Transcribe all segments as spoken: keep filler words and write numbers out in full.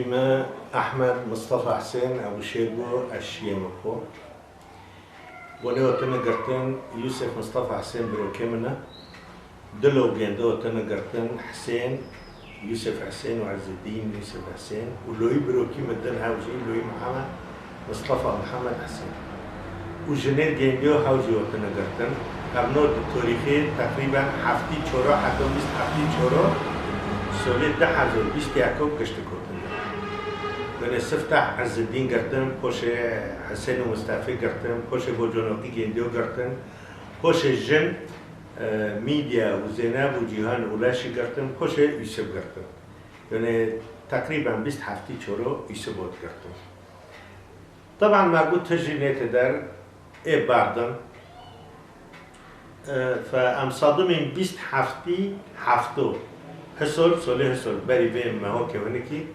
Me Ehmed Mistefa Hisên, ew şêr bû, ez şiyê min xwe. Wele tine girtin, Yûsef Mistefa Hisên birokê min e. Dilo gêndo tine girtin, Hisên, Yûsef Hisên û Ezzedîn Yûsef Hisên û loyî birokî min din hew jî, loyî Mihemed Mistefa Mihemed Hisên. Û jinê gêndiyo hew jî tine girtin. Ev no di torîxê teqrîben heftî çoro heta bîst heftî çoro solê du hezar bîst yeko gişt kotin. Binê sifteh Ezzedîn girtin, poşê Hisên û Mistefê girtin, poşê Boconokî gêndiyo girtin, poşê jin, e, Mîdya û Zeyneb û Cîhan û Leşî girtin, poşê Yûsif girtin. Yanî teqrîben bîst heftî çoro Yûsif ot girtin. Teban me got tijî nête der, ê berdin. E, fe em sedimên bîst heftî hefto. Hisol, solê Hisol, berî vê meho kevnikî.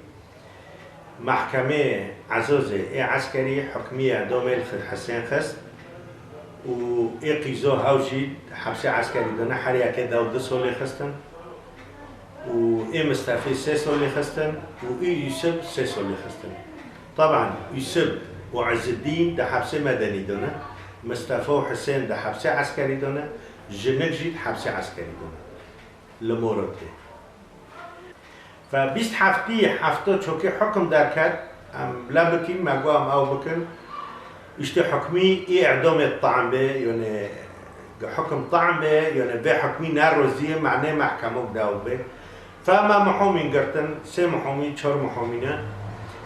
Mehkemê Ezozê ê eskerî hukmî edomê li Hisên xist û ê qîzo hew jî hepsê eskerî dane, her yekê dew du solê xistin û ê Mistefê sê solê xistin û ê Yûsif sê solê xistin. Taban Yûsif û Ezzedîn di hepsê medenî dane, Mistefa û Hisên di hepsê eskerî dane, jinik jî di hepsê eskerî dane. Li Morotê. Fe bîst heftî hefto çokê hukum derket, em bila bikîn, me got em ew bikin. Îşte hukmî ê edomê tam bê, yanî hukum tam bê, yanî vê hukmî nerozî ye, manê mehkemok dew bê. Fe me muhomîn girtin, sê muhomî, çar muhomî ne.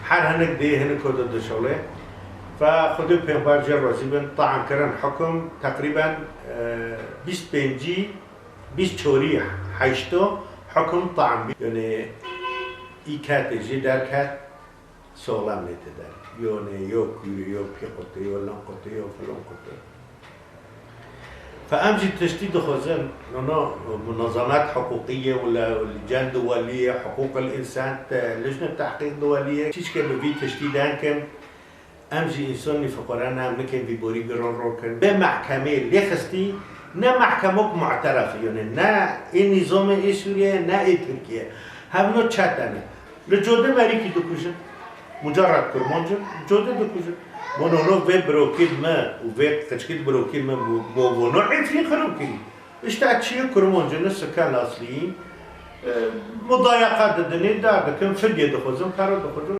Her hinik dê hinik o di dişolê. Fe Xwedê pêxember jê rozî bin, tam kirin hukum, teqrîben, e, bîst pêncî bîst çorî heşto hukum tam bî. Yanî î ketê jî derket, soxlam nête der. Yo nê, yo kûrê, yo pîqotê, yo linqotê, yo filon qotê. Fe em jî tiştî dixwazin, nono munazemet hiqûqî ye, wila licen duwelî ye, hiqûqil însan, te-, lijne tehqîq duwelî ye. Çîçke bi vî tiştî denkin, Em jî însanî fiqare ne, em nikên vî borî giran rokin. Bê mehkemeyê lê xistî, ne mehkemok mu'teref, yanî ne ê nîzamê ê Sûriyeyê, ne ê Tirkiyeyê. Hevno çete ne. Li code merîkî dikujin. Mucarred kurmancin, code dikujin. Bonono vê birokî me û vê qiçkî birokî me bo, bo bono Efrîn xirab kirî. Îşte çiyê kurmancin, sukan asliyî, e, mudayaqa didinê, dar dikin, fidye dixwazin, pere dixwazin.